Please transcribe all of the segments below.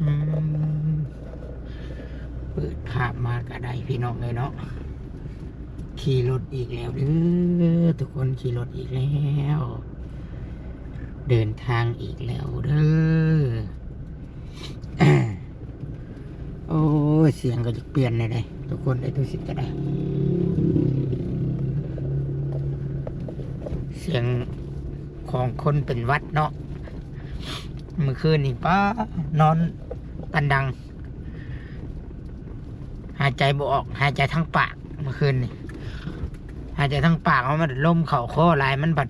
ອືມ ເປີດພາບມາກໍໄດ້ພີ່ນ້ອງເອີຍເນາະ. ຂີ່ລົດອີກແລ້ວເດີ ທຸກຄົນ ຂີ່ລົດອີກແລ້ວ ເດີນທາງອີກແລ້ວເດີ. ໂອ້ຍ ສຽງກໍຈະປ່ຽນແດ່ເດ້ທຸກຄົນເອີຍ ຕຸສິດກໍໄດ້ ສຽງຂອງຄົນເປັນຫວັດເນາະ. ມື້ຄືນນີ້ ປ້າ ນອນຕັນດັງ ຫາຍໃຈບໍ່ອອກ ຫາຍໃຈທາງປາກ. ມື້ຄືນນີ້ຫາຍໃຈທາງປາກ ເຮົາມັນລົມເຂົ້າຄໍຫຼາຍ ມັນບັດ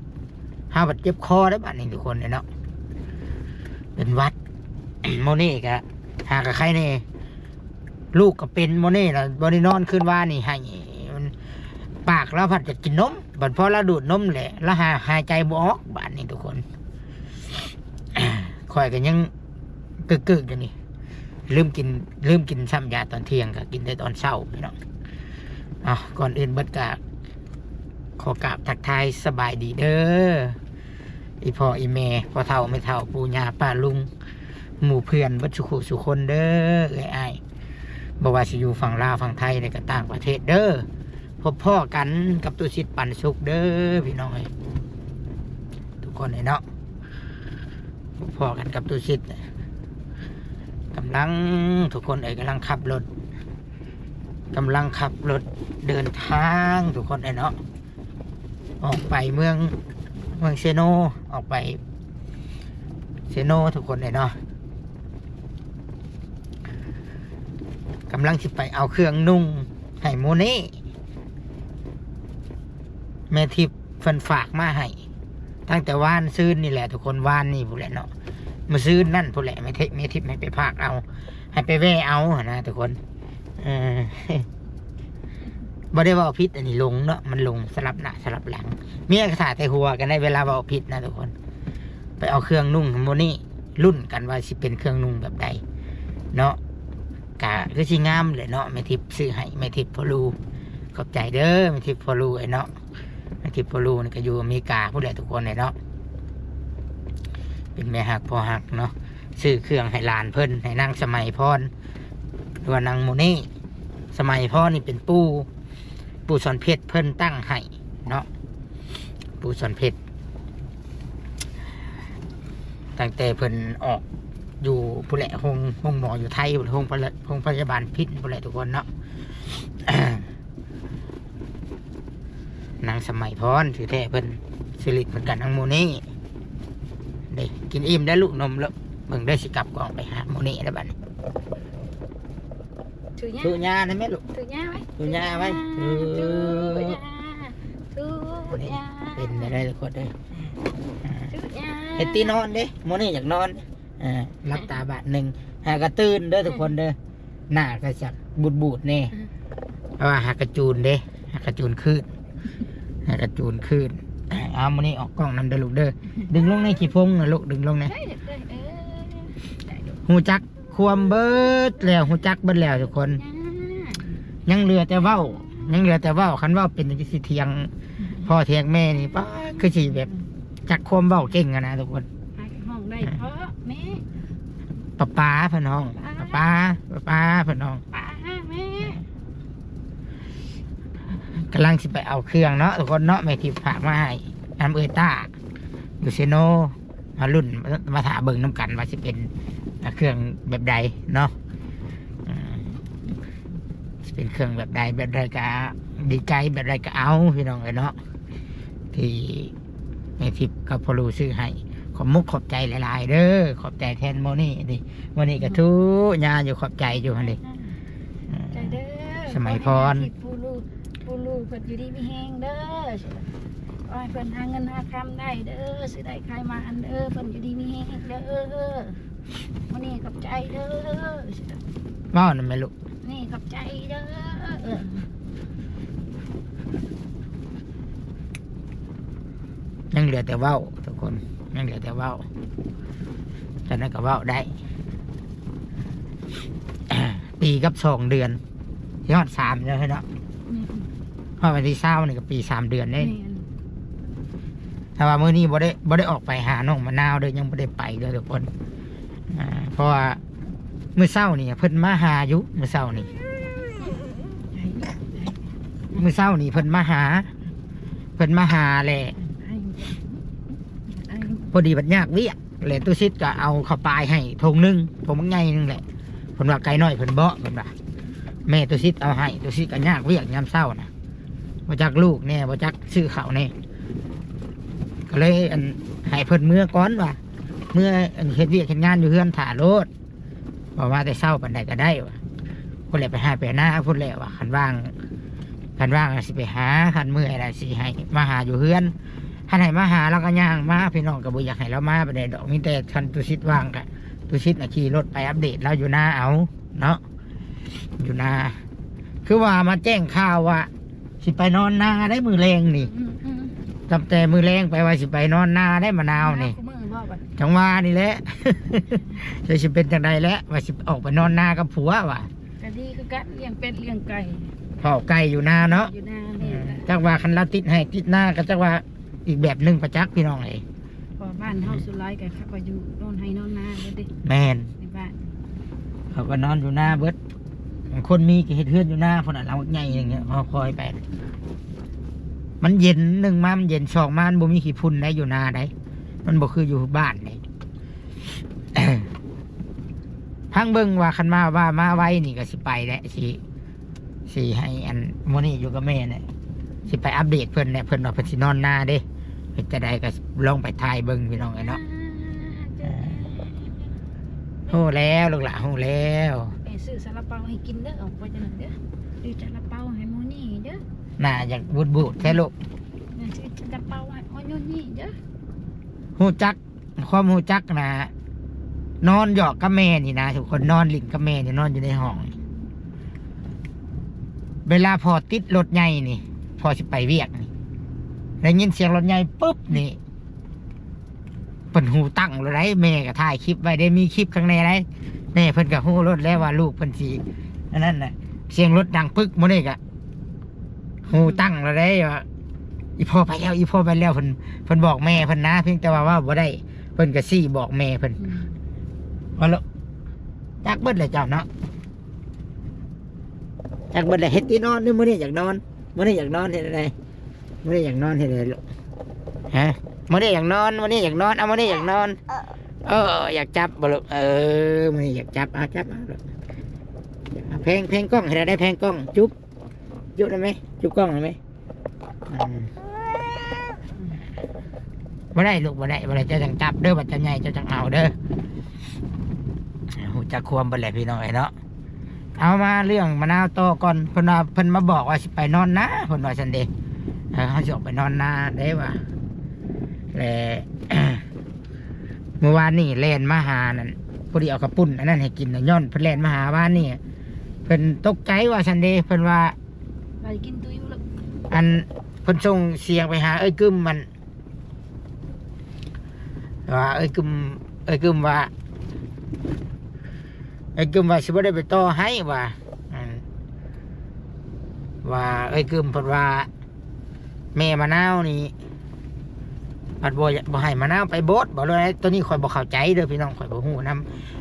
ເຮົາບັດເຈັບຄໍເດ້ ບາດນີ້ທຸກຄົນເອີຍເນາະ ເປັນຫວັດ. ໂມເນ່ກໍຫາກໍໄຄແດ່ ລູກກໍເປັນ ໂມເນ່ນະ ບໍ່ໄດ້ນອນຄືນວານນີ້ ໄຫ້ ມັນ ປາກລາວພັດຢາກກິນນົມ ບັດພໍລາວດູດນົມແຫຼະ ລາວຫາ ຫາຍໃຈບໍ່ອອກ ບາດນີ້ທຸກຄົນ. ຂ້ອຍກໍຍັງກຶກໆຢູ່ນີ້ ລືມກິນ ລືມກິນຊ້ຳຢາຕອນທ່ຽງ ກໍກິນແຕ່ຕອນເຊົ້າພີ່ນ້ອງ. ເອົາ ກ່ອນອື່ນເບິດກໍຂໍກາບທັກທາຍສະບາຍດີເດີ ອີ່ພໍ່ອີ່ແມ່ ພໍ່ເຖົ້າແມ່ເຖົ້າ ປູ່ຍ່າປ້າລຸງ ໝູ່ເພື່ອນເບິດສູ່ຄູ່ສູ່ຄົນເດີ ເອື້ອຍອ້າຍ ບໍ່ວ່າຊິຢູ່ຝັ່ງລາວ ຝັ່ງໄທ ແລະກໍຕ່າງປະເທດເດີ. ພົບພໍ້ກັນກັບຕຸສິດປັນສຸກເດີພີ່ນ້ອງເອີຍ ທຸກຄົນເອີຍເນາະ. ພົບພໍ້ກັນກັບຕຸສິດ ກຳລັງ ທຸກຄົນເອີຍ ກຳລັງຂັບລົດ ກຳລັງຂັບລົດເດີນທາງ ທຸກຄົນເອີຍເນາະ. ອອກໄປເມືອງ ເມືອງເຊໂນ ອອກໄປເຊໂນ ທຸກຄົນເອີຍເນາະ. ກຳລັງຊິໄປເອົາເຄື່ອງນຸ່ງໃຫ້ໂມເນ່ ແມ່ທິບເພິ່ນຝາກມາໃຫ້ ຕັ້ງແຕ່ວານຊືນນີ້ແຫຼະທຸກຄົນ ວານນີ້ພຸ້ນແຫຼະເນາະ ມື້ຊືນນັ້ນພຸ້ນແຫຼະ ແມ່ທິບ ແມ່ທິບໃຫ້ໄປຝາກເອົາ ໃຫ້ໄປແວ່ເອົາຫັ້ນນະທຸກຄົນ. ເອີ ບໍ່ໄດ້ເວົ້າຜິດ ອັນນີ້ຫຼົງເນາະ ມັນຫຼົງສະຫຼັບໜ້າສະຫຼັບຫຼັງ ເມຍກໍຖ້າແຕ່ຫົວກັນໄດ້ ເວລາເວົ້າຜິດນະທຸກຄົນ. ໄປເອົາເຄື່ອງນຸ່ງໃຫ້ໂມເນ່ ລຸ້ນກັນວ່າຊິເປັນເຄື່ອງນຸ່ງແບບໃດເນາະ. ກະຄືຊິງາມແຫຼະເນາະ ແມ່ທິບຊື້ໃຫ້ ແມ່ທິບພໍ່ລູ ຂອບໃຈເດີ ແມ່ທິບພໍ່ລູເອີຍເນາະ. ແມ່ທິບພໍ່ລູນີ້ກໍຢູ່ອາເມລິກາພຸ້ນແຫຼະທຸກຄົນເອີຍເນາະ ເປັນແມ່ຮັກພໍ່ຮັກເນາະ. ຊື້ເຄື່ອງໃຫ້ຫຼານເພິ່ນ ໃຫ້ນາງສະໄໝພອນ ຫຼືວ່ານາງໂມເນ່. ສະໄໝພອນນີ້ເປັນປູ່ ປູ່ສອນເພັດເພິ່ນຕັ້ງໃຫ້ເນາະ ປູ່ສອນເພັດ ຕັ້ງແຕ່ເພິ່ນອອກຢູ່ພຸ້ນແຫຼະ ໂຮງ ໂຮງໝໍຢູ່ໄທ ໂຮງພະ ໂຮງພະຍາບານພິນພຸ້ນແຫຼະທຸກຄົນເນາະ. ນາງສະໄໝພອນ ຊື່ແທ້ເພິ່ນ ຊື່ຫຼິ້ນເພິ່ນກັບນາງໂມເນ່ເດ້. ກິນອີ່ມແລ້ວລູກນົມ ເບິ່ງເດີ ຊິກັບກ້ອງໄປຫາໂມເນ່ແລ້ວບັດນີ້. ຖືຍາ ຖືຍາໄດ້ແມ່ລູກ ຖືຍາໄວ້ ຖືຍາໄວ້ ຖື ຖືຍາ ຖືຍາ ເປັນໄດ້ທຸກຄົນເອີຍ ຖືຍາ ເຮັດຕີນອນເດ້ ໂມເນ່ຢາກນອນ. ເອີ ຫຼັບຕາບາດໜຶ່ງ ຫາກະຕື່ນເດີທຸກຄົນເດີ ໜ້າກະຈະບູດໆແດ່ ເພາະວ່າຫາກະຈູນເດ້ ຫາກະຈູນຄືນ ຫາກະຈູນຄືນ. ເອົາ ມື້ນີ້ອອກກ້ອງນຳເດີລູກເດີ ດຶງລົງໃນຂີ້ພົງນະລູກ ດຶງລົງແດ່. ຮູ້ຈັກຄວາມເບິດແລ້ວ ຮູ້ຈັກເບິດແລ້ວທຸກຄົນ ຍັງເຫຼືອແຕ່ເວົ້າ ຍັງເຫຼືອແຕ່ເວົ້າ. ຄັນເວົ້າເປັນຈັ່ງຊີ້ ຊິຖຽງພໍ່ຖຽງແມ່ນີ້ ປ້າ ຄືຊິແບບຈັກຄວາມເວົ້າເກັ່ງຫັ້ນນະທຸກຄົນ. ຮ້ອງໄດ້ເພາະແມ່ ປາປາເພິ່ນຮ້ອງ ປາປາ ປາປາເພິ່ນຮ້ອງ ປາແມ່. ກຳລັງຊິໄປເອົາເຄື່ອງເນາະທຸກຄົນເນາະ ແມ່ທິບຝາກມາໃຫ້ນຳເອື້ອຍຕ້າຢູ່ເຊໂນ. ມາລຸ້ນ ມາຖ້າເບິ່ງນຳກັນວ່າຊິເປັນ ອາ ເຄື່ອງແບບໃດເນາະ ອືມ ຊິເປັນເຄື່ອງແບບໃດ ແບບໃດກະດີໃຈ ແບບໃດກະເອົາ ພີ່ນ້ອງເອີຍເນາະ ທີ່ແມ່ທິບກັບພໍ່ລູຊື້ໃຫ້. ຂອບມຸກຂອບໃຈຫຼາຍໆເດີ ຂອບໃຈແທນໂມເນ່ເດ້ ໂມເນ່ກະທຸຍາຢູ່ ຂອບໃຈຢູ່ຫັ້ນເດ້. ໃຈເດີ ສະໄໝພອນ ຜູ້ລູກ ຜູ້ລູກເພິ່ນຢູ່ດີມີແຮງເດີ ຂໍໃຫ້ເພິ່ນຫາເງິນຫາຄຳໄດ້ເດີ ຊື້ໄດ້ຂາຍໝານເດີ ເພິ່ນຢູ່ດີມີແຮງເດີ ມື້ນີ້ຂອບໃຈເດີ ເວົ້ານຳແມ່ລູກ ນີ້ຂອບໃຈເດີ. ຍັງເຫຼືອແຕ່ເວົ້າທຸກຄົນ ຍັງເຫຼືອແຕ່ເວົ້າ ຈັ່ງໃດກໍເວົ້າໄດ້. ປີກັບສອງເດືອນ ຊິຮອດສາມແລ້ວເນາະ ແມ່ນ ຮອດວັນທີຊາວນີ້ກໍປີສາມເດືອນເດ້. ແມ່ນ ແຕ່ວ່າມື້ນີ້ບໍ່ໄດ້ ບໍ່ໄດ້ອອກໄປຫານ້ອງມະນາວເດີ ຍັງບໍ່ໄດ້ໄປເດີທຸກຄົນ ອ່າ ເພາະວ່າ ມື້ເຊົ້ານີ້ເພິ່ນມາຫາຢູ່ ມື້ເຊົ້ານີ້ ມື້ເຊົ້ານີ້ເພິ່ນມາຫາ ເພິ່ນມາຫາແຫຼະ ພໍດີບັດຍາກວຽກ ແລະ ຕຸສິດກໍເອົາເຂົ້າປາຍໃຫ້ຖົງໜຶ່ງ ຖົງບັກໃຫຍ່ໜຶ່ງແຫຼະ ເພິ່ນວ່າໄກ່ນ້ອຍເພິ່ນເບາະ ເພິ່ນວ່າ ແມ່ຕຸສິດເອົາໃຫ້ ຕຸສິດກໍຍາກວຽກຍາມເຊົ້ານະ ບໍ່ຈັກລູກແດ່ ບໍ່ຈັກຊື້ເຂົ້າແດ່ ກໍເລີຍ ອັນ ໃຫ້ເພິ່ນເມືອກ່ອນວ່າ ເມືອ ອັນ ເຮັດວຽກເຮັດງານຢູ່ເຮືອນຖ້າໂລດ ວ່າມາແຕ່ເຊົ້າປານໃດກໍໄດ້ວ່າ ພຸ້ນແຫຼະ ໄປໄຮ່ໄປນາພຸ້ນແຫຼະວ່າ ຄັນວ່າງ ຄັນວ່າງກໍຊິໄປຫາ ຄັນເມື່ອຍແລ້ວຊິໃຫ້ມາຫາຢູ່ເຮືອນ ຄັນໃຫ້ມາຫາລາວກໍຍ່າງມາ ພີ່ນ້ອງກໍບໍ່ຢາກໃຫ້ລາວມາປານໃດດອກ ມີແຕ່ຄັນຕຸສິດວ່າງກໍ ຕຸສິດນະຂີ່ລົດໄປອັບເດດລາວຢູ່ນາເອົາເນາະ ຢູ່ນາ ຄືວ່າມາແຈ້ງຂ່າວວ່າ ຊິໄປນອນນາໄດ້ມື້ແລງນີ້ ອືມໆ ຕັ້ງແຕ່ມື້ແລງໄປວ່າຊິໄປນອນນາໄດ້ມະນາວນີ້ ນາ ຄູ່ມື້ບໍ່ບັດນີ້ ຈັ່ງວ່ານີ້ແຫຼະ ຈະຊິເປັນຈັ່ງໃດແຫຼະ ວ່າຊິອອກໄປນອນນາກັບຜົວວ່າ ກໍດີຄືກັນ ລ້ຽງເປັດລ້ຽງໄກ່ ເຝົ້າໄກ່ຢູ່ນາເນາະ ຢູ່ນາແມ່ນລະ ອືມ ຈັກວ່າຄັນລາວຕິດໄຮ່ຕິດນາກໍຈັກວ່າອີກແບບໜຶ່ງປະຈັກ ພີ່ນ້ອງເອີຍ. ເພາະບ້ານເຮົາສ່ວນຫຼາຍກໍເຂົາກໍຢູ່ນອນໄຮ່ນອນນາເບິດເດ້ ແມ່ນ ໃນບ້ານ ເຂົາກໍນອນຢູ່ນາເບິດ ຄົນມີກໍເຮັດເຮືອນຢູ່ນາພຸ້ນນະ ຫຼັງໃຫຍ່ຢ່າງເງຍ ເຮົາຄອຍໄປ ມັນເຢັນ ໜຶ່ງມາມັນເຢັນ ສອງມາມັນບໍ່ມີຂີ້ຝຸ່ນໃດ ຢູ່ນາໃດ ມັນບໍ່ຄືຢູ່ບ້ານໃດ ພັງເບິ່ງວ່າ ຄັນມາ ວ່າມາໄວນີ້ກໍຊິໄປແຫຼະ ຊິ ຊິໃຫ້ອັນ ມື້ນີ້ຢູ່ກັບແມ່ແຫຼະ ຊິໄປອັບເດດເພິ່ນແຫຼະ ເພິ່ນວ່າເພິ່ນຊິນອນນາເດ້ ເຮັດຈັ່ງໃດກໍລອງໄປຖ່າຍເບິ່ງ ພີ່ນ້ອງເອີຍເນາະ ອ່າ ເອີ ຮູ້ແລ້ວລູກຫຼານ ຮູ້ແລ້ວ ແມ່ຊື້ຊາລາເປົາໃຫ້ກິນເດີ ອອກໄປຈັ່ງນັ້ນເດີ ຊື້ຊາລາເປົາໃຫ້ໂມນີເດີ ໜ້າຢາກບູດໆແທ້ລູກ ແມ່ຊື້ຊາລາເປົາໃຫ້ໂມນີເດີ ຮູ້ຈັກ ຄວາມຮູ້ຈັກນະ ນອນຢອກກັບແມ່ນີ້ນະ ທຸກຄົນ ນອນຫຼິ້ນກັບແມ່ນີ້ ນອນຢູ່ໃນຫ້ອງ ເວລາພໍ່ຕິດລົດໃຫຍ່ນີ້ ພໍ່ຊິໄປວຽກນີ້ ໄດ້ຍິນສຽງລົດໃຫຍ່ປຶບນີ້ ເພິ່ນຫູຕັ້ງໂລດໃດ໋ ແມ່ກໍຖ່າຍຄລິບໄວ້ເດ້ ມີຄລິບຂ້າງໃນໃດ໋ ແມ່ເພິ່ນກໍຮູ້ໂລດແລ້ວວ່າລູກເພິ່ນຊິ ອັນນັ້ນນະ ສຽງລົດດັງປຶກ ມື້ນີ້ກໍ ຫູຕັ້ງແລ້ວເດ້ວ່າ ອີ່ພໍ່ໄປແລ້ວ ອີ່ພໍ່ໄປແລ້ວ ເພິ່ນ ເພິ່ນບອກແມ່ເພິ່ນນະ ພຽງແຕ່ວ່າເວົ້າບໍ່ໄດ້ ເພິ່ນກໍຊີ້ບອກແມ່ເພິ່ນ ອືມ ວ່າໂລະ ຈັກເບິດແຫຼະເຈົ້າເນາະ ຈັກເບິດແຫຼະ ເຮັດຕິນອນ ມື້ນີ້ຢາກນອນ ມື້ນີ້ຢາກນອນເຮັດແນວໃດ ມື້ນີ້ຢາກນອນເຮັດແນວໃດລູກ ຮະ ມື້ນີ້ຢາກນອນ ມື້ນີ້ຢາກນອນ ເອົາ ມື້ນີ້ຢາກນອນ ເອີ ຢາກຈັບບໍ່ລູກ ເອີ ມື້ນີ້ຢາກຈັບ ເອົາ ຈັບ ເອົາລູກ ເອົາ ແພງ ແພງກ້ອງ ເຮັດແນວໃດ ແພງກ້ອງ ຈຸບ ຈຸບໄດ້ໄໝ? ຈຸບກ້ອງໄດ້ໄໝ? ອືມ ບໍ່ໄດ້ລູກ ບໍ່ໄດ້ ບໍ່ໄດ້ ເຈົ້າຈັ່ງຈັບເດີ ບັດເຈົ້າໃຫຍ່ເຈົ້າຈັ່ງເອົາເດີ ຮູ້ຈັກຄວາມເບິດແຫຼະພີ່ນ້ອງເອີຍເນາະ. ເອົາ ມາເລື່ອງມະນາວຕໍ່ກ່ອນ ເພິ່ນວ່າ ເພິ່ນມາບອກວ່າຊິໄປນອນນາ ເພິ່ນວ່າຊັ້ນເດ ເອີ ເຮົາຊິອອກໄປນອນນາເດ້ວ່າ ແລະ ມື້ວານນີ້ແລ່ນມາຫານັ້ນ ພໍດີເອົາເຂົ້າປຸ້ນອັນນັ້ນໃຫ້ກິນນະ ຍ້ອນເພິ່ນແລ່ນມາຫາວານນີ້ ເພິ່ນຕົກໃຈວ່າຊັ້ນເດ ເພິ່ນວ່າ ໄປກິນຕຸ້ຍຢູ່ລະ ອັນ ເພິ່ນສົ່ງສຽງໄປຫາເອື້ອຍກຶມ ມັນ ວ່າເອື້ອຍກຶມ ເອື້ອຍກຶມວ່າ ເອື້ອຍກຶມວ່າຊິບໍ່ໄດ້ໄປຕໍ່ໃຫ້ວ່າ ອັນ ວ່າເອື້ອຍກຶມເພິ່ນວ່າ ແມ່ມະນາວນີ້ ພັດບໍ່ຢາກ ບໍ່ໃຫ້ມະນາວໄປໂບດ ບໍ່ເລີຍ. ໂຕນີ້ຂ້ອຍບໍ່ເຂົ້າໃຈເດີພີ່ນ້ອງ ຂ້ອຍບໍ່ຮູ້ນຳ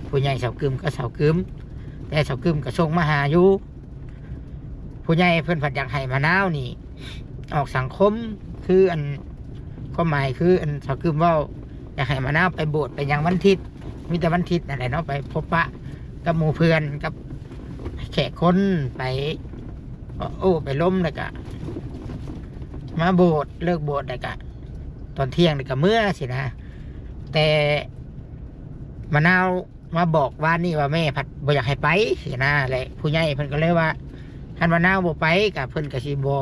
ຜູ້ໃຫຍ່ເຖົ້າກຶມກັບເຖົ້າກຶມ ແຕ່ເຖົ້າກຶມກໍສົ່ງມາຫາຢູ່ ຜູ້ໃຫຍ່ເພິ່ນພັດຢາກໃຫ້ມະນາວນີ້ອອກສັງຄົມ ຄືອັນ ຄວາມໝາຍຄືອັນເຖົ້າກຶມເວົ້າ ຢາກໃຫ້ມະນາວໄປໂບດໄປຫຍັງວັນທິດ ມີແຕ່ວັນທິດນັ້ນແຫຼະເນາະ ໄປພົບປະກັບໝູ່ເພື່ອນ ກັບແຂກຄົນ ໄປໂອ້ໄປລົມ ແລ້ວກະມາໂບດ ເລີກໂບດແລ້ວກະຕອນທ່ຽງແລ້ວກະເມືອຊີ້ນະ ແຕ່ມະນາວ ມາບອກວານນີ້ວ່າແມ່ພັດບໍ່ຢາກໃຫ້ໄປຊີ້ນະ ແລະ ຜູ້ໃຫຍ່ເພິ່ນກໍເລີຍວ່າ ຄັນວ່ານາວບໍ່ໄປ ກະເພິ່ນກໍຊິບໍ່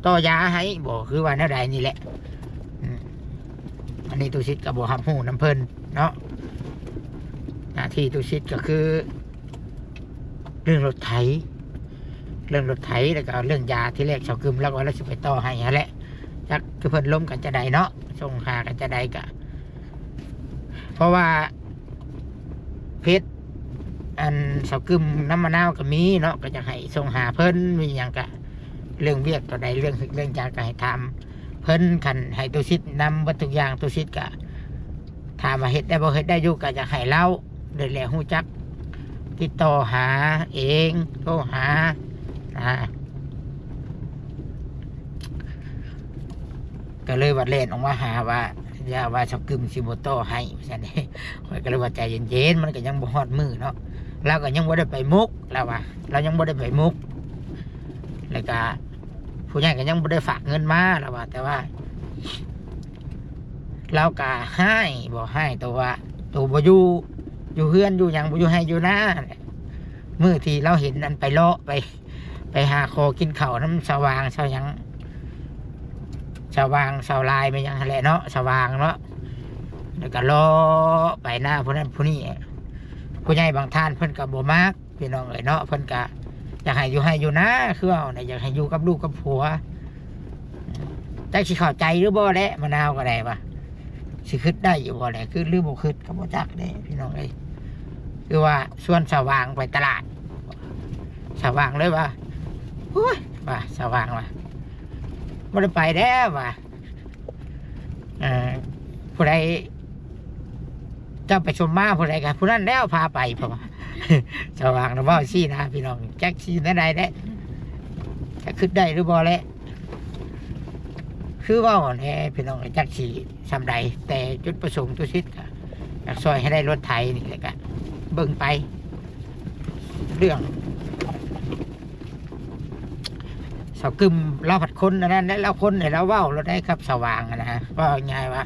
ຕໍ່ຢາໃຫ້ບໍ ຄືວ່າແນວໃດນີ້ແຫຼະ. ອືມ ອັນນີ້ຕຸສິດກໍບໍ່ຮັບຮູ້ນຳເພິ່ນເນາະ ໜ້າທີ່ຕຸສິດກໍຄືເລື່ອງລົດໄຖ ເລື່ອງລົດໄຖ ແລ້ວກໍເລື່ອງຢາ ທີແລກເຖົ້າກຶມລາວວ່າລາວຊິໄປຕໍ່ໃຫ້ຫັ້ນແຫຼະ ຈັກຄືເພິ່ນລົມກັນຈັ່ງໃດເນາະ ສົ່ງຫາກັນຈັ່ງໃດກະ ເພາະວ່າເພຈອັນເຖົ້າກຶມນຳມະນາວກໍມີເນາະ ກໍຢາກໃຫ້ສົ່ງຫາເພິ່ນ ມີຫຍັງກະເລື່ອງວຽກຕົວໃດ ເລື່ອງເຮັດເລື່ອງຫຍັງກໍໃຫ້ຖາມເພິ່ນ ຄັນໃຫ້ຕຸສິດນຳເບິດທຸກຢ່າງ ຕຸສິດກະຖາມວ່າເຮັດໄດ້ບໍ່ ເຮັດໄດ້ຢູ່ ກໍຢາກໃຫ້ລາວໄດ້ແຫຼະ ຮູ້ຈັກ ຕິດຕໍ່ຫາເອງ ໂທຫາ ອ່າ ກໍເລີຍວ່າແລ່ນອອກມາຫາວ່າ ຢ່າວ່າສາວກຶມຊິບໍ່ຕໍ່ໃຫ້ ວ່າຊັ້ນເດ້. ຂ້ອຍກໍເລີຍວ່າໃຈເຢັນໆ ມັນກໍຍັງບໍ່ຮອດມື້ເນາະ ລາວກໍຍັງບໍ່ໄດ້ໄປມຸກ ລາວວ່າ ລາວຍັງບໍ່ໄດ້ໄປມຸກ ແລ້ວກໍຜູ້ໃຫຍ່ກໍຍັງບໍ່ໄດ້ຝາກເງິນມາ ລາວວ່າ ແຕ່ວ່າ ລາວກະຮ້າຍ ບໍ່ຮ້າຍ ໂຕວ່າ ໂຕບໍ່ຢູ່ ຢູ່ເຮືອນຢູ່ຫຍັງ ບໍ່ຢູ່ໄຮ່ຢູ່ນາ. ມື້ທີ່ລາວເຫັນອັນໄປເລາະ ໄປ ໄປຫາຂໍກິນເຂົ້ານຳສາວຫວ່າງ ສາວຫຍັງ ສາວຫວ່າງ ສາວລາຍ ແມ່ນຫຍັງຫັ້ນແຫຼະເນາະ ສາວຫວ່າງເນາະ ແລ້ວກະເລາະໄປນາຜູ້ນັ້ນຜູ້ນີ້ ຜູ້ໃຫຍ່ບາງທ່ານເພິ່ນກະບໍ່ມັກ ພີ່ນ້ອງເອີຍເນາະ ເພິ່ນກະຢາກໃຫ້ຢູ່ໄຮ່ຢູ່ນາ ຄືເວົ້ານະ ຢາກໃຫ້ຢູ່ກັບລູກກັບຜົວ. ຈັກຊິເຂົ້າໃຈຫຼືບໍ່ແຫຼະ ມະນາວກໍໄດ້ວ່າ ຊິຄິດໄດ້ຢູ່ບໍ່ແຫຼະ ຄິດຫຼືບໍ່ຄິດກໍບໍ່ຈັກເດ້ພີ່ນ້ອງເອີຍ. ຄືວ່າຊວນສາວຫວ່າງໄປຕະຫຼາດ ສາວຫວ່າງເລີຍວ່າ ໂອ້ຍ ວ່າ ສາວຫວ່າງວ່າ ບໍ່ໄດ້ໄປແລ້ວວ່າ ເອີ ຜູ້ໃດເຈົ້າໄປຊົມມາ ຜູ້ໃດກໍຜູ້ນັ້ນແລ້ວພາໄປ ເພາະວ່າ ສາວຫວ່າງນະເວົ້າຊີ້ນະພີ່ນ້ອງ ຈັກຊິແນວໃດແຫຼະ ຈັກຄິດໄດ້ຫຼືບໍ່ແຫຼະ ຄືເວົ້າແຫຼະພີ່ນ້ອງ ຈັກຊິຊ່ຳໃດ ແຕ່ຈຸດປະສົງຕຸສິດກໍຢາກຊ່ອຍໃຫ້ໄດ້ລົດໄຖນີ້ແຫຼະ ກໍເບິ່ງໄປ ເລື່ອງ ສາວກຶມລາວພັດຄົນອັນນັ້ນແຫຼະ ລາວຄົນໃຫ້ລາວເວົ້າໂລດໄດ໋ກັບສາວຫວ່າງຫັ້ນນະ ເວົ້າງ່າຍວ່າ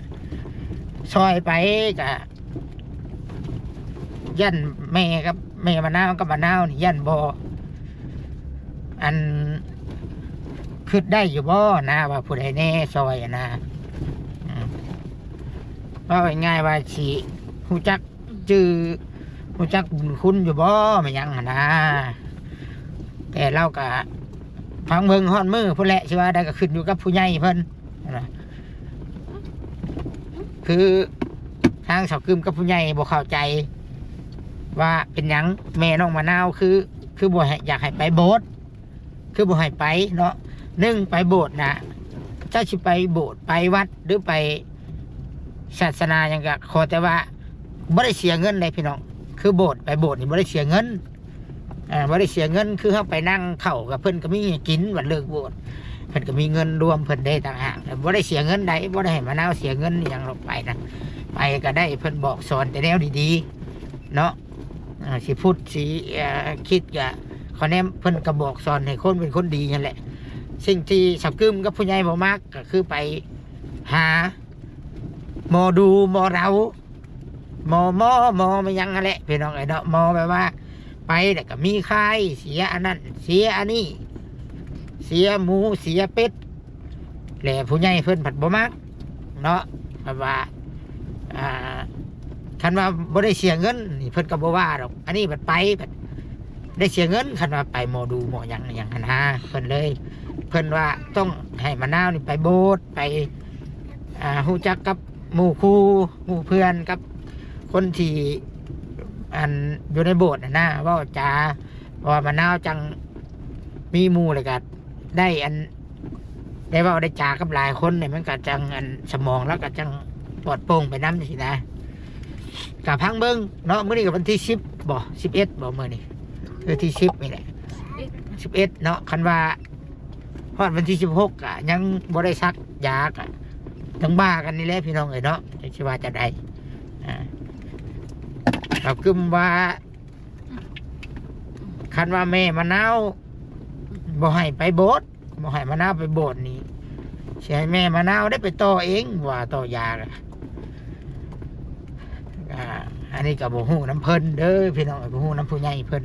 ຊ່ອຍໄປກະຢ້ານແມ່ກັບ ແມ່ມະນາວກັບມະນາວນີ້ຢ້ານບໍ່ ອັນ ຄິດໄດ້ຢູ່ບໍ່ນະ ວ່າຜູ້ໃດແດ່ຊ່ອຍຫັ້ນນະ ອືມ ເວົ້າງ່າຍໆວ່າຊິຮູ້ຈັກ ຈື່ ຮູ້ຈັກບຸນຄຸນຢູ່ບໍ່ ແມ່ນຫຍັງຫັ້ນນາ ແຕ່ລາວກະຟັງເບິ່ງຮອດມື້ພຸ້ນແຫຼະ ຊິວ່າໃດກໍຂຶ້ນຢູ່ກັບຜູ້ໃຫຍ່ເພິ່ນນະ ຄືທາງສາວກຶມກັບຜູ້ໃຫຍ່ບໍ່ເຂົ້າໃຈວ່າເປັນຫຍັງແມ່ນ້ອງມະນາວ ຄື ຄືບໍ່ໃຫ້ ຢາກໃຫ້ໄປໂບດ ຄືບໍ່ໃຫ້ໄປເນາະ ໜຶ່ງ ໄປໂບດນະ ເຈົ້າຊິໄປໂບດໄປວັດ ຫຼືໄປສາສະໜາຫຍັງກະຂໍແຕ່ວ່າບໍ່ໄດ້ເສຍເງິນເດ້ພີ່ນ້ອງ ຄືໂບດ ໄປໂບດນີ້ບໍ່ໄດ້ເສຍເງິນ ອ່າ ບໍ່ໄດ້ເສຍເງິນ ຄືເຮົາໄປນັ່ງເຂົ້າກັບເພິ່ນກໍມີກິນ ວັດເລີກໂບດ ເພິ່ນກໍມີເງິນລວມເພິ່ນເດ້ຕ່າງຫາກ ບໍ່ໄດ້ເສຍເງິນໃດ ບໍ່ໄດ້ໃຫ້ມະນາວເສຍເງິນອີ່ຫຍັງດອກໄປນະ ໄປກໍໄດ້ເພິ່ນບອກສອນແຕ່ແນວດີໆເນາະ ອ່າ ຊິພຸດຊິ ເອີ ຄິດກະ ຂ້ອຍແນມເພິ່ນກໍບອກສອນໃຫ້ຄົນເປັນຄົນດີຫັ້ນແຫຼະ ສິ່ງທີ່ສາວກຶມກັບຜູ້ໃຫຍ່ບໍ່ມັກກໍຄືໄປຫາໝໍດູໝໍເລົາ ໝໍໝໍ ໝໍແມ່ນຫຍັງຫັ້ນແຫຼະ ພີ່ນ້ອງເອີຍເນາະ ໝໍແບບວ່າໄປແລ້ວກໍມີຄາຍ ເສຍອັນນັ້ນເສຍອັນນີ້ ເສຍໝູເສຍເປັດ ແລະຜູ້ໃຫຍ່ເພິ່ນພັດບໍ່ມັກເນາະ ແບບວ່າ ອ່າ ຄັນວ່າບໍ່ໄດ້ເສຍເງິນນີ້ເພິ່ນກໍບໍ່ວ່າດອກ ອັນນີ້ບັດໄປບັດໄດ້ເສຍເງິນ ຄັນວ່າໄປໝໍດູໝໍຫຍັງຫຍັງຫັ້ນນາ ເພິ່ນເລີຍ ເພິ່ນວ່າຕ້ອງໃຫ້ມະນາວນີ້ໄປໂບດ ໄປ ອ່າ ຮູ້ຈັກກັບໝູ່ຄູ່ໝູ່ເພື່ອນ ກັບຄົນທີ່ ອັນ ຢູ່ໃນໂບດຫັ້ນນາ ເວົ້າຈາ ເພາະວ່າມະນາວຈັ່ງມີໝູ່ ແລ້ວກໍໄດ້ອັນ ໄດ້ເວົ້າໄດ້ຈາກັບຫຼາຍຄົນນີ້ ມັນກໍຈັ່ງ ອັນ ສະໝອງລາວກໍຈັ່ງປອດໂປ່ງໄປນຳຊີ້ນະ ກໍຟັງເບິ່ງເນາະ ມື້ນີ້ກໍວັນທີສິບບໍ ສິບເອັດບໍ ມື້ນີ້ ຄືທີສິບນີ້ແຫຼະ ສິບເອັດເນາະ ຄັນວ່າຮອດວັນທີສິບຫົກກໍຍັງບໍ່ໄດ້ສັກຢາ ກໍຕ້ອງວ່າກັນນີ້ແຫຼະພີ່ນ້ອງເອີຍເນາະ ຈັກຊິວ່າຈັ່ງໃດ ອ່າ ກໍຄືວ່າ ຄັນວ່າແມ່ມະນາວບໍ່ໃຫ້ໄປໂບດ ບໍ່ໃຫ້ມະນາວໄປໂບດນີ້ ຊິໃຫ້ແມ່ມະນາວໄດ້ໄປຕໍ່ເອງ ວ່າຕໍ່ຢາ ອ່າ ອັນນີ້ກໍບໍ່ຮູ້ນຳເພິ່ນເດີພີ່ນ້ອງ ບໍ່ຮູ້ນຳຜູ້ໃຫຍ່ເພິ່ນ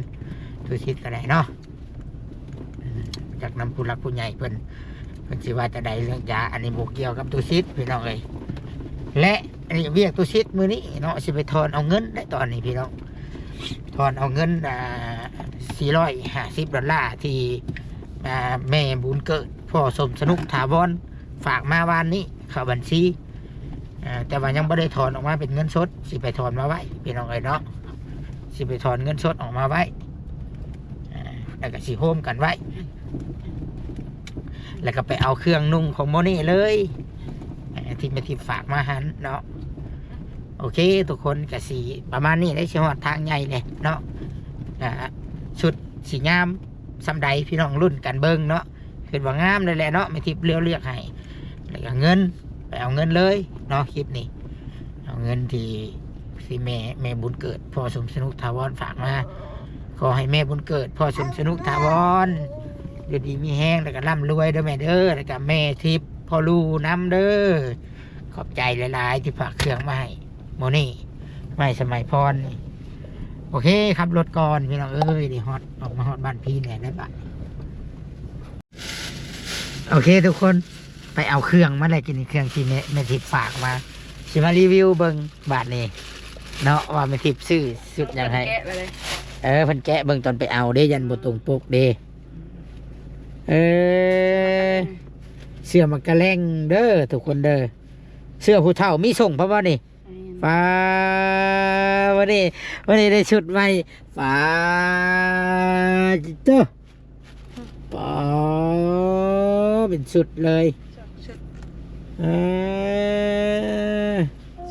ຕຸສິດກໍໄດ້ເນາະ ອືມ ຈັກນຳຜູ້ຫຼັກຜູ້ໃຫຍ່ເພິ່ນ ເພິ່ນຊິວ່າຈັ່ງໃດເລື່ອງຢາ ອັນນີ້ບໍ່ກ່ຽວກັບຕຸສິດພີ່ນ້ອງເອີຍ ແລະ ອັນນີ້ວຽກຕຸສິດມື້ນີ້ເນາະ ຊິໄປຖອນເອົາເງິນໄດ້ຕອນນີ້ພີ່ນ້ອງ ຖອນເອົາເງິນ ອ່າ ສີ່ຮ້ອຍຫ້າສິບດອນລາທີ່ ອ່າ ແມ່ບຸນເກີດ ພໍ່ສົມສະໜຸກຖາວອນ ຝາກມາວານນີ້ເຂົ້າບັນຊີ ອ່າ ແຕ່ວ່າຍັງບໍ່ໄດ້ຖອນອອກມາເປັນເງິນສົດ ຊິໄປຖອນມາໄວ້ພີ່ນ້ອງເອີຍເນາະ ຊິໄປຖອນເງິນສົດອອກມາໄວ້ ອ່າ ແລ້ວກໍຊິໂຮມກັນໄວ້ ແລ້ວກໍໄປເອົາເຄື່ອງນຸ່ງຂອງໂມເນເລີຍ ອ່າ ທີ່ແມ່ທິບຝາກມາຫັ້ນເນາະ ໂອເຄ ທຸກຄົນ ກໍຊິປະມານນີ້ແຫຼະ ຊິຮອດທາງໃຫຍ່ແລ້ວເນາະ ອ່າ ຊຸດຊິງາມສ່ຳໃດ ພີ່ນ້ອງລຸ້ນກັນເບິ່ງເນາະ. ຄິດວ່າງາມແລ້ວແຫຼະເນາະ ແມ່ທິບເລືອກໃຫ້ ແລ້ວກໍເງິນ ໄປເອົາເງິນເລີຍເນາະ ຄລິບນີ້. ເອົາເງິນທີ່ ທີ່ແມ່ ແມ່ບຸນເກີດ ພໍ່ສົມສະໜຸກຖາວອນ ຝາກມາ. ຂໍໃຫ້ແມ່ບຸນເກີດ ພໍ່ສົມສະໜຸກຖາວອນ ຢູ່ດີມີແຮງ ແລ້ວກໍລ່ຳລວຍເດີແມ່ເດີ ແລ້ວກໍແມ່ທິບ ພໍ່ລູນຳເດີ. ຂອບໃຈຫຼາຍໆ ທີ່ຝາກເຄື່ອງມາໃຫ້ ໂມເນ່ ໄມ້ສະໄໝພອນ. ໂອເຄ ຂັບລົດກ່ອນພີ່ນ້ອງເອີຍ ໄດ້ຮອດ ອອກມາຮອດບ້ານພີແລ້ວໄດ໋ບາດນີ້. ໂອເຄທຸກຄົນ ໄປເອົາເຄື່ອງມາແລ້ວ ກິນເຄື່ອງທີ່ແມ່ ແມ່ທິບຝາກມາ ຊິມາຣີວິວເບິ່ງບາດນີ້ເນາະ ວ່າແມ່ທິບຊື້ຊຸດຫຍັງໃຫ້. ແກະໄປເລີຍ ເອີ ເພິ່ນແກະເບິ່ງຕອນໄປເອົາເດ້ ຢ້ານບໍ່ຕົງປົກເດ້. ເອີ ເສື້ອມັກກະແລ້ງເດີທຸກຄົນເດີ ເສື້ອຜູ້ເຖົ້າມີສົ່ງພະບໍ່ນີ້? ແມ່ນ ປ້າ ມື້ນີ້ ມື້ນີ້ໄດ້ຊຸດໃໝ່ ປ້າໂທ້ ປ້າ ເປັນຊຸດເລີຍ ສອງຊຸດ ເອີ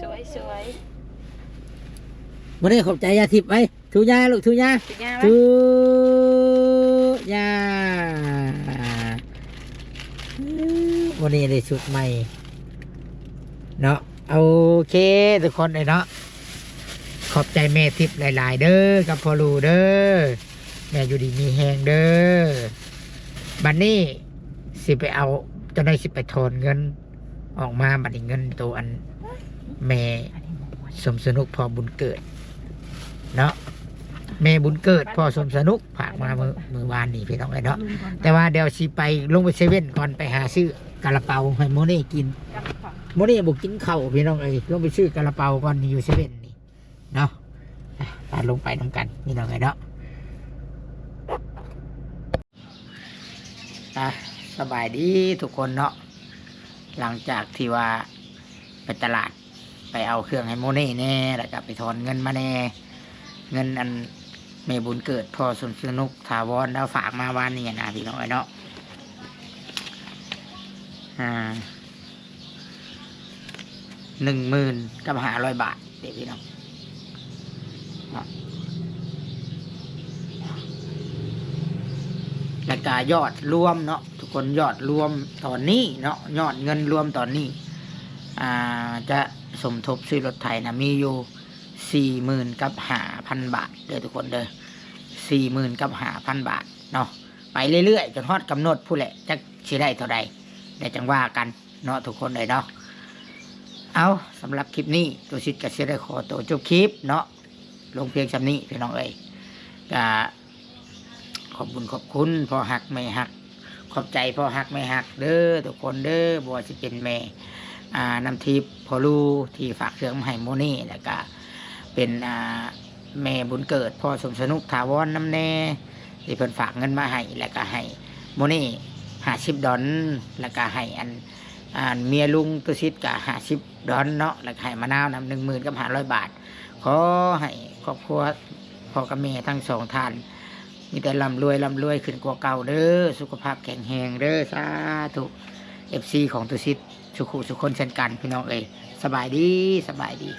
ສວຍໆ. ມື້ນີ້ຂອບໃຈຍາທິບໄວ້ ຖູຍາລູກ ຖູຍາ ຖູຍາໄວ້ ຖູຍາ. ມື້ນີ້ໄດ້ຊຸດໃໝ່ເນາະ. ໂອເຄທຸກຄົນເອີຍເນາະ ຂອບໃຈແມ່ທິບຫຼາຍໆເດີ ກັບພໍ່ລູເດີ ແມ່ຢູ່ດີມີແຮງເດີ. ບັດນີ້ຊິໄປເອົາ ຈັກໜ້ອຍຊິໄປຖອນເງິນອອກມາ ບັດນີ້ເງິນໂຕອັນແມ່ສົມສະໜຸກພໍ່ບຸນເກີດເນາະ ແມ່ບຸນເກີດພໍ່ສົມສະໜຸກ ຝາກມາມື້ ມື້ວານນີ້ພີ່ນ້ອງເອີຍເນາະ. ແຕ່ວ່າດຽວຊິໄປລົງໄປເຊເວັ່ນກ່ອນ ໄປຫາຊື້ກາລາເປົາໃຫ້ໂມເນ່ກິນ. ໂມເນ່ບໍ່ກິນເຂົ້າພີ່ນ້ອງເອີຍ ລົງໄປຊື້ກາລາເປົາກ່ອນ ນີ້ຢູ່ເຊເວັ່ນນີ້ເນາະ. ໄປ ໄປລົງໄປນຳກັນພີ່ນ້ອງເອີຍເນາະ. ອ່ະ ສະບາຍດີທຸກຄົນເນາະ ຫຼັງຈາກທີ່ວ່າໄປຕະຫຼາດ ໄປເອົາເຄື່ອງໃຫ້ໂມເນ່ແດ່ ແລ້ວກໍໄປຖອນເງິນມາແດ່ ເງິນອັນແມ່ບຸນເກີດ ພໍ່ສົມສະໜຸກຖາວອນ ລາວຝາກມາວານນີ້ນະ ພີ່ນ້ອງເອີຍເນາະ. ອ່າ ໜຶ່ງໝື່ນກັບຫ້າຮ້ອຍບາດເດ້ພີ່ນ້ອງເນາະ ແລ້ວກະຍອດລວມເນາະທຸກຄົນ ຍອດລວມຕອນນີ້ເນາະ ຍອດເງິນລວມຕອນນີ້ ອ່າ ຈະສົມທົບຊື້ລົດໄຖນະ ມີຢູ່ສີ່ໝື່ນກັບຫ້າພັນບາດເດີທຸກຄົນເດີ ສີ່ໝື່ນກັບຫ້າພັນບາດເນາະ. ໄປເລື້ອຍໆ ຈົນຮອດກຳນົດພຸ້ນແຫຼະ ຈັກຊິໄດ້ເທົ່າໃດ ແລ້ວຈັ່ງວ່າກັນເນາະ ທຸກຄົນເອີຍເນາະ. ເອົາ ສຳລັບຄລິບນີ້ ຕຸສິດກໍຊິໄດ້ຂໍຕົວຈົບຄລິບເນາະ ລົງພຽງສ່ຳນີ້ພີ່ນ້ອງເອີຍ. ກໍຂອບບຸນຂອບຄຸນພໍ່ຮັກແມ່ຮັກ ຂອບໃຈພໍ່ຮັກແມ່ຮັກເດີທຸກຄົນເດີ ບໍ່ວ່າຊິເປັນແມ່ ອ່າ ນ້ຳທິບ ພໍ່ລູທີ່ຝາກເຄື່ອງມາໃຫ້ໂມເນ່ ແລ້ວກະເປັນ ອ່າ ແມ່ບຸນເກີດ ພໍ່ສົມສະໜຸກຖາວອນນຳແດ່ ທີ່ເພິ່ນຝາກເງິນມາໃຫ້ ແລ້ວກະໃຫ້ໂມເນ່ຫ້າສິບດອນ ແລ້ວກະໃຫ້ອັນ ອັນເມຍລຸງຕຸສິດກະຫ້າສິບດອນເນາະ ແລ້ວກະໃຫ້ມະນາວນຳໜຶ່ງໝື່ນກັບຫ້າຮ້ອຍບາດ. ຂໍໃຫ້ຄອບຄົວພໍ່ກັບແມ່ທັງສອງທ່ານ ມີແຕ່ລ່ຳລວຍ ລ່ຳລວຍຂຶ້ນກວ່າເກົ່າເດີ ສຸຂະພາບແຂງແຮງເດີ ສາທຸ. ເອັຟຊີຂອງຕຸສິດ ສຸຂູສຸຄົນເຊັ່ນກັນ ພີ່ນ້ອງເອີຍ ສະບາຍດີ ສະບາຍດີ.